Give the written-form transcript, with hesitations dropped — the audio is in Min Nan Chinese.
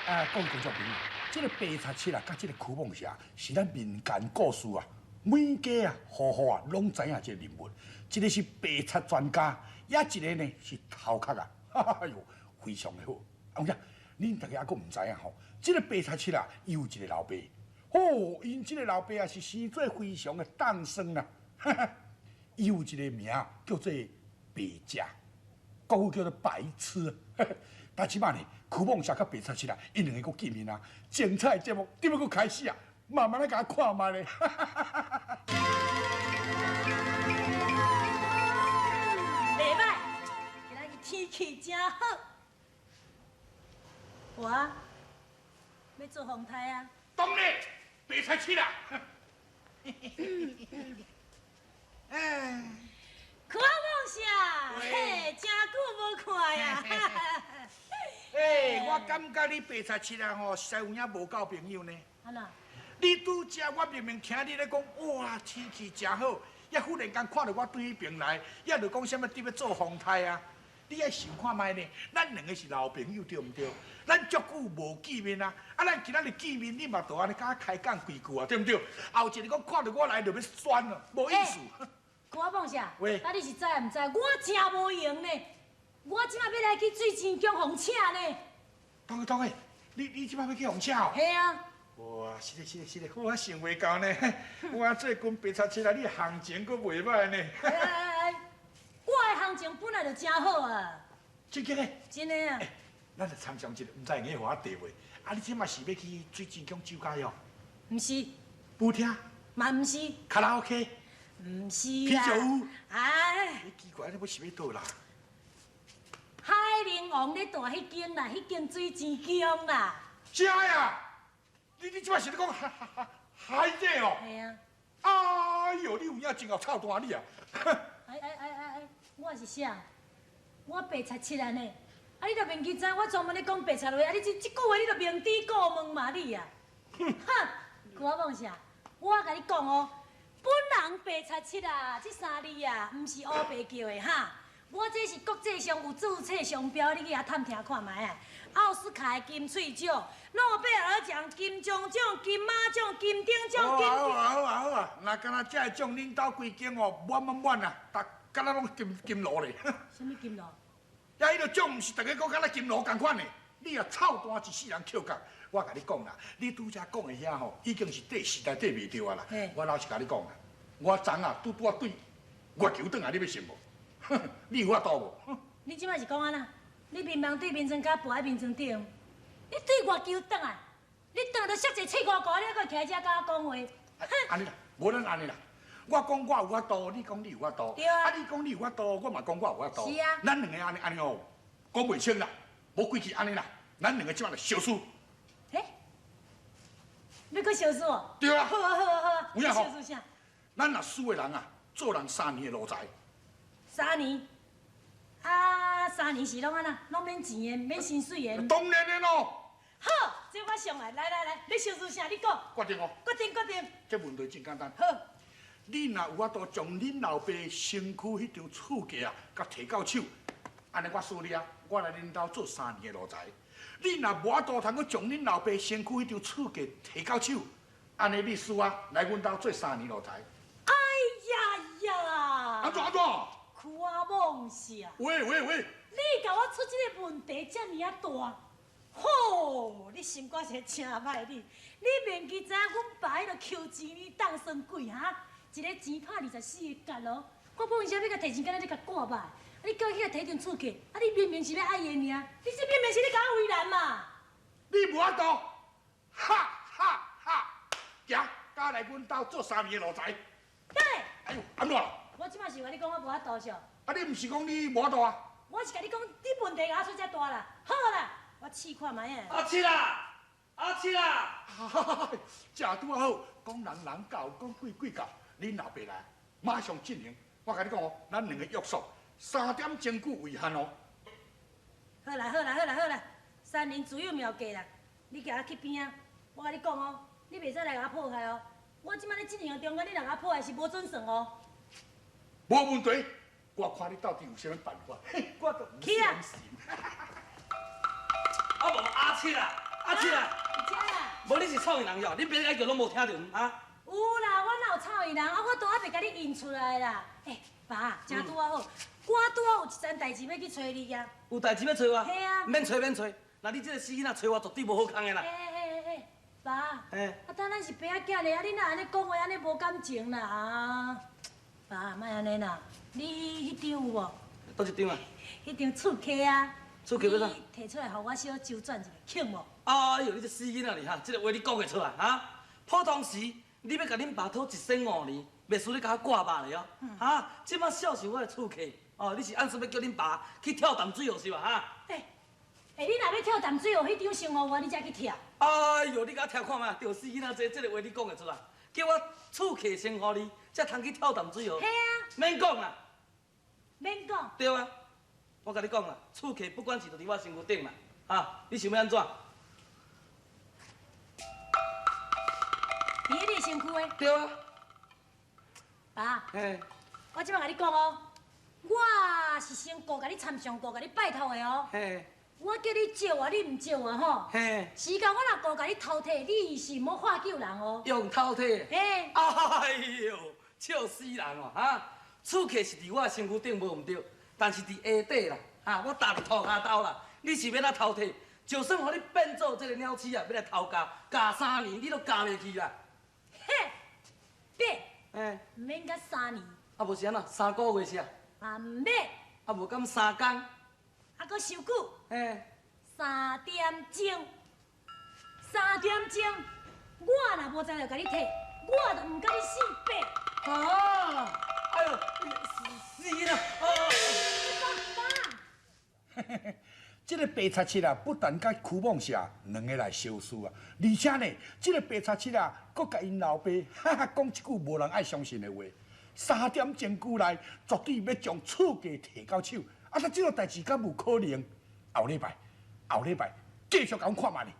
啊，各位觀眾朋友，這個白賊七啊，佮這個屈夢蛇是咱民間故事啊，每家啊、戶戶啊，攏知影這個人物。一個是白賊專家，也一個呢是頭殼啊，哎喲，非常的好。啊，有影，恁大家猶閣毋知影吼，這個白賊七啊，伊有一個老爸，吼，𪜶這個老爸啊是生做非常的凍酸啦，伊有一個名叫做白食，國語叫做白痴。但這擺呢，屈夢蛇佮白賊七啊，𪜶兩个閣見面啊，精彩節目點欲閣開始啊，慢慢來共看覓咧。袂䆀，今仔日天氣真好，我欲做風颱啊。當然，白賊七啦。哎，屈夢蛇，嘿，真久無看呀。欸，我感覺你白賊七啊吼，實在有影無夠朋友呢。按怎？你拄才我明明聽你咧講，哇，天氣真好，也忽然間看著我對彼爿來，也就講啥物佇欲做風颱啊？你愛想看覓呢？咱兩个是老朋友對毋對？咱足久無見面啊，啊，咱今仔日見面，你嘛著按呢共我開講幾句啊，對毋對？後一个講看著我來就欲酸了，無意思。屈夢蛇，喂，啊，你是知毋知？我真無閒呢。我這擺欲來去水晶宮予請呢。當當的，你這擺欲去予請哦？嘿啊。哇，是的，是的，是的，我想袂到呢。我最近白賊七啊，你行情閣袂䆀呢。哎哎哎，我的行情本來就真好啊。真的？真的啊。咱來參詳一下，毋知會用予我綴袂？啊，你這擺是欲去水晶宮酒家喲？毋是。舞廳？嘛毋是。卡拉 OK？毋是啤酒屋？哎。你奇怪，你欲是欲佗啦？海陵王咧蹛彼間啦，彼間水晶宮啦。啥呀？你這擺是咧講海海海這哦？嘿啊。哎喲，你有影真𠢕臭單你啊！哎哎哎哎哎，我是啥？我白賊七啊呢？啊，你著免記知我專門咧講白賊話，啊，你這這句話你著明知故問嘛你啊！哼，屈夢蛇，我共你講哦，本人白賊七啊，這三字啊，毋是烏白叫的哈。我這是國際上有註冊商標，你去遐探聽看覓啊！奧斯卡的金喙獎、諾貝爾獎、金鐘獎、金馬獎、金鼎獎、金。好啊好啊好啊，若敢若這个獎，恁兜規間哦滿滿滿啊，逐敢若攏金金爐咧。啥物金爐？呀，彼个獎毋是逐家講敢若金爐仝款的，你啊臭單一世人抾角。我共你講啦，你拄才講的遐吼，已經是綴時代綴袂著啊啦。我老實共你講啦，我昨啊拄拄仔對月球轉來，你欲信無？你有法度無？你這擺是講按怎？你眠夢對眠床跤跋佇眠床頂，你對月球轉來，你轉來就摔一個喙糊糊，你猶閣徛遮共我講話？按呢啦，無咱按呢啦。我講我有法度，你講你有法度。對啊。啊，你講你有法度，我嘛講我有法度。是啊。咱兩个按呢按呢哦，講袂清啦，無規矩按呢啦，咱兩个這擺來相輸。欸？欲閣相輸哦？對啊。好啊好啊好啊。有影吼？相輸啥？咱若輸的人啊，做人三年的奴才。三年，啊，三年是攏按怎？攏免錢的，免薪水的。當然的咯。好，這我上來，來來來，欲相輸啥？你講。決定哦。決定決定。這問題真簡單。好。你若有法度將恁老爸身軀彼張厝價啊，共提到手，按呢我輸你啊，我來恁兜做三年的奴才。你若無法度通閣將恁老爸身軀彼張厝價提到手，按呢你輸啊，來阮兜做三年奴才。哎呀呀！按怎按怎？屈夢蛇。喂喂喂！你共我出這個問題遮爾仔大，吼！你心肝是真歹你，你免記知影阮爸彼个抾錢呢凍酸鬼哈？一个錢拍24个結咯，我本啥欲共提錢，敢若咧共割肉，你叫伊去共提張厝價，啊你明明是欲愛伊的爾，你這明明是咧共我為難嘛！你無法度，哈哈哈！行，佮來阮兜做三年的奴才。對。哎喲，按怎？我這擺是共你講我無法度是？啊，你毋是講你無法度啊？我是共你講，你問題共我出遮大啦，好啦，我試看覓啊。阿七啦，阿七啦，食拄仔好，講人人到，講鬼鬼到，恁老爸來，馬上進行。我共你講哦，咱兩个約束3點鐘久為限哦。好啦好啦好啦好啦，三年自有妙計啦，你共我去邊仔，我共你講哦，你袂使來共我破壞哦。我這擺咧進行的中間，你若共我破壞是無準算哦。無問題，我看你到底有啥物辦法，嘿，我都毋去啊相信。啊無阿七啦，阿七啊，遮啦。無你是臭伊人喲，恁別個叫攏無聽著啊？有啦，我哪有臭伊人啊？我都還袂共你印出來啦。欸，爸，真拄仔好，我拄仔有一層代誌欲去揣你啊。有代誌欲揣我？嘿啊。免揣免揣，若你這個死囡仔揣我，絕對無好康的啦。欸欸欸欸，爸。欸。啊，等咱是爸仔囝咧，啊，你若按呢講話，按呢無感情啦啊！爸，莫按呢啦，你彼張有無？佗一張啊？彼張厝契啊。厝契欲怎？你提出來予我小周轉一下，肯無？哎呦，你這死囡仔你哈，這個話你講會出來哈？普通時你欲共恁爸討一仙五年，袂輸你共我掛肉咧哦。哈，這擺數受我的厝契，哦，你是按算欲叫恁爸去跳淡水河是吧？哈？欸，欸，你若欲跳淡水河，彼張先予我，你才去跳。哎呦，你共我聽看覓，著死囡仔，這個話你講會出來？叫我厝契先予你，才通去跳淡水河。嘿啊。免講啦。免講。對啊，我共你講啦，厝契不管是就佇我身軀頂啦，哈，你想欲按怎？佇你身軀的。對啊。爸。嘿。我這擺共你講哦，我是先顧共你參詳過，共你拜託的哦。嘿。我叫你借我，你毋借我吼。嘿。時間我若顧共你偷提，你是毋好喝救人哦。用偷提。嘿。哎呦，笑死人哦！哈，厝契是佇我的身軀頂無毋對，但是佇下底啦，哈，我踏佇塗跤兜啦，你是欲按怎偷提？就算予你變做這個鳥鼠啊，欲來偷咬，咬三年你都咬袂去啦。嘿，別。嘿。毋免甲三年。啊，無是按怎？3個月是啊。啊，毋免。啊，無敢3工。啊，閣傷久。嘿。3點鐘，3點鐘，我若無才調共你提，我就毋佮你死白。啊！哎呦，死囡仔！啊！爸爸。這個白賊七啊，不但佮屈夢社兩个來相思啊，而且呢，這個白賊七啊，閣共𪜶老爸哈哈講一句無人愛相信的話。3點鐘久內，絕對欲將厝契提到手。啊，這這個代誌敢有可能？後禮拜，後禮拜繼續共阮看覓咧。